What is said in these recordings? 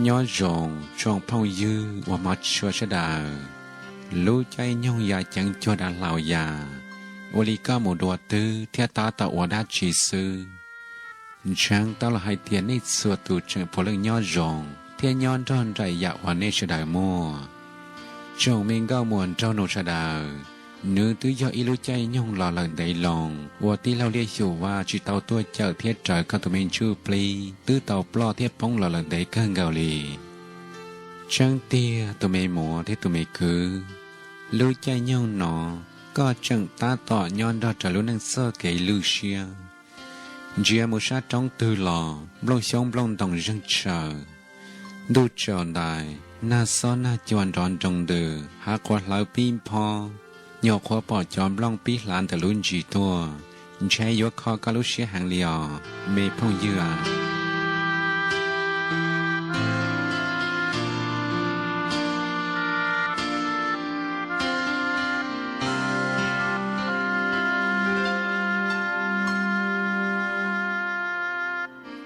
Nyob zoo tsoom phooj ywg uas hmov tshua sawv daws. Lub caij nyoog ya ceev cuag dav hlau ya, ua li koj mus dua twg thiab tab tom ua dab tsi xwb? Ntseeg tau los hais tias nej txhua tus tseem puav leej nyob zoo thiab nyob nrog nraim yam uas nej sawv daws muaj. Tsoom me nkauj muam nraug nus sawv daws, nws twb yog ib lub caij nyoog los lawm ntev loo uas tij laug Liaj Xyum Vaj tsis tau tuaj cawm thiab raws koj tus me ntsuj plig twb tau ploj thiab poob los lawm ntev kawg nkaus li. Tseeb tiag tus me muam thiab tus me kwv, lub caij nyoog no koj tseem tab tom nyob nrog rau lub neej txoj kev lwj siab. Ntsia mus sab roob twg los nplooj xyoob nplooj ntoos zeeg tshaws, ntuj tsaus ntais, nag xob nag cua nrov nroo ntws, hav quav hlawv pib phob, nyuam qhuav pom cov nplooj pib hlav ntawm lub ntsis tuaj, ntshe yuav kho koj lub siab heev li os me phooj ywg a.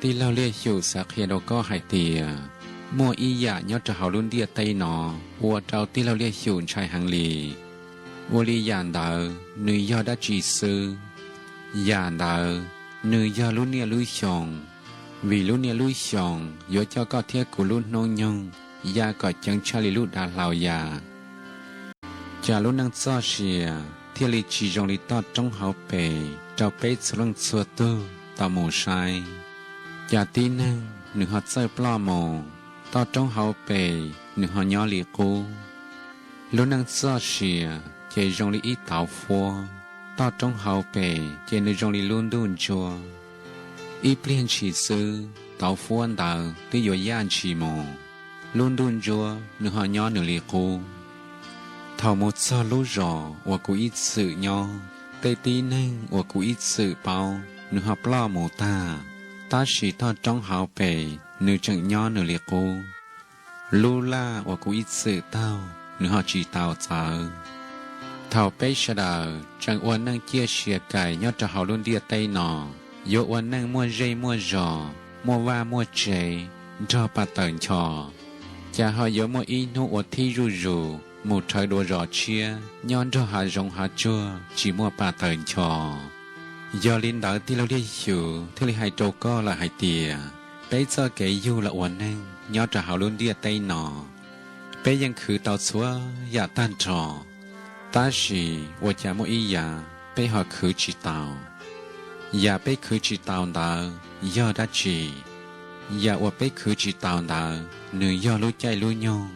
Tij laug Liaj Xyum xav qhia rau koj hais tias muaj ib yam nyob rau hauv lub ntiaj teb no ua rau tij laug Liaj Xyum ntshai heev li. Ua li yam ntawd nws yog dab tsi xwb? Yam ntawd nws yog lub niaj lub xyoo, vim lub niaj lub xyoo yuav coj koj thiab kuv lub hnub nyoog ya kom ceev tshaj li lub dav hlau ya. Cas lub neej txoj sia thiaj li tsis zoo li toj roob hauv pes rau peb txhua leej txhua tug tau mus saib? Cas tib neeg nws ho txawj ploj mus, toj roob hauv pes nws ho nyob li qub? Lub neej txoj sia ces zoo li ib tauv fuab, toj roob hauv pes ces nws zoo li lub ntuj ntsuab. Ib pliag ntshis xwb tauv fuab ntawd twb yuav yaj ntshis mus, lub ntuj ntsuab nws ho nyob nws li qub. Thaum mus txog lub zos uas kuv ib txwm nyob, tej tib neeg uas kuv ib txwm paub nws ho ploj mus tag, tab sis toj roob hauv pes nws tseem nyob nws li qub. Lub laj uas kuv ib txwm taug nws ho tsis tau txawv. Thaum peb sawv daws tseem ua neej ciaj sia kais nyob rau hauv lub ntiaj teb no, yuav ua neej muaj zej muaj zos, muaj vaj muaj tsev, nrog pas taws ncho, cas ho yuav muaj ib hnub ua thib zuj zus mus rhawv dua zos tshiab nyob nrog hav zoov hav tsuag tsis muaj pas taws ncho. Yog li ntawd tij laug Liaj Xyum thiaj li hais rau koj lawm hais tias, peb txoj kev yug los ua neeg nyob rau hauv lub ntiaj teb no, peb yeej khwv tau txhua yam tag nrho, tab sis ua cas muaj ib yam peb ho khwv tsis tau. Yam peb khwv tsis tau ntawd yog dab tsi? Yam uas peb khwv tsis tau ntawd nws yog lub caij lub nyoog,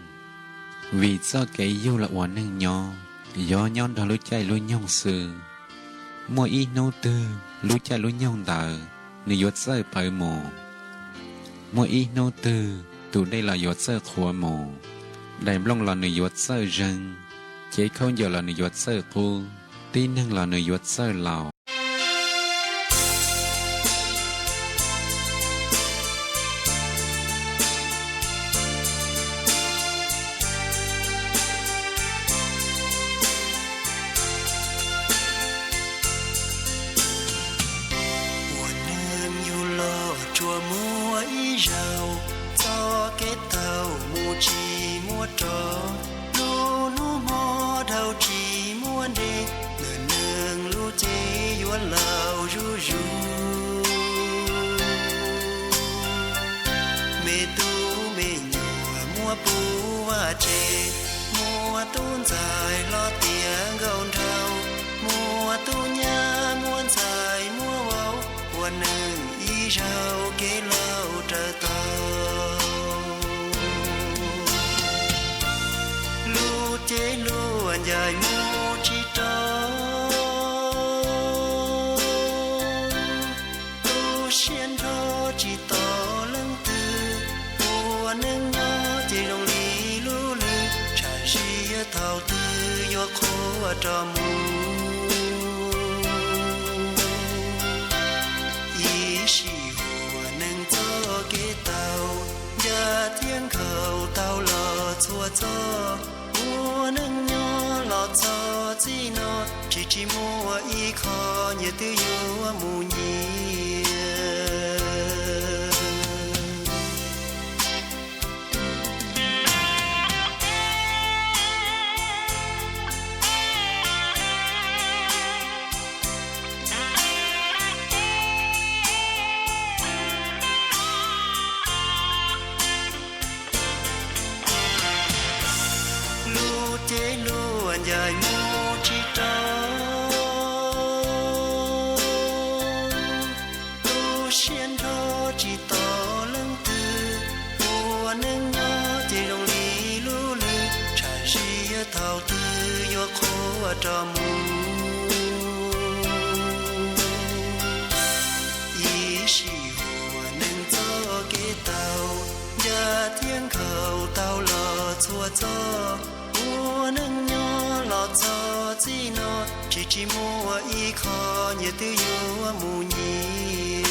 vim txoj kev yug los ua neeg nyob, yog nyob nrog lub caij lub nyoog xwb. Muaj ib hnub twg lub caij lub nyoog ntawd nws yuav txawj pawv mus. Muaj ib hnub twg tus dej los yuav txawj qhuav mus, daim nplooj los nws yuav txawj zeeg, cev khaub ncaws los nws yuav txawj qub, tib neeg los nws yuav txawj laus. Ua neeg yug los tsuas muaj ib zaug, txoj kev taug mus tsis muaj rov, lub hnub hmo dhau tsis muaj ntev, lwm neeg lub cev yuav laus zuj zus. Me tub me nyuam muab puv vaj tse, muab tub ntxhais hlo tiav nkauj nraug, muab tub nyab muab ntxhais muab vauv, ua neeg ib zaug kev laus raws tau. Lub cev luaj ncaim mus tsis rau, tu siab nrho tsis tos leej twg, ua neeg nyob ces zoo li lub lwg, tsham sim thaum twg yuav qhuav rov mus. Ib sim ua neeg txoj kev taug, ncaj thiab nkhaus tau los txhua txoj, ua neeg nyob los txog txij no, tsis tsis muaj ib qho nyias twb yuav mus nyias. Luag ncaim mus tsis tau, tu siab nrho tsis tos leej twg. Ua neej nyob ces zoo li lub lwg, tsam sim thaum twg yuav qhuav rov mus. Ib sim huam neeg txoj kev tau, ncaj thiab nkhaus tau los txhua txoj. Ua neej nyob los txog txij no, tsis tsis muaj ib qho nyias twb yuav mus nyias.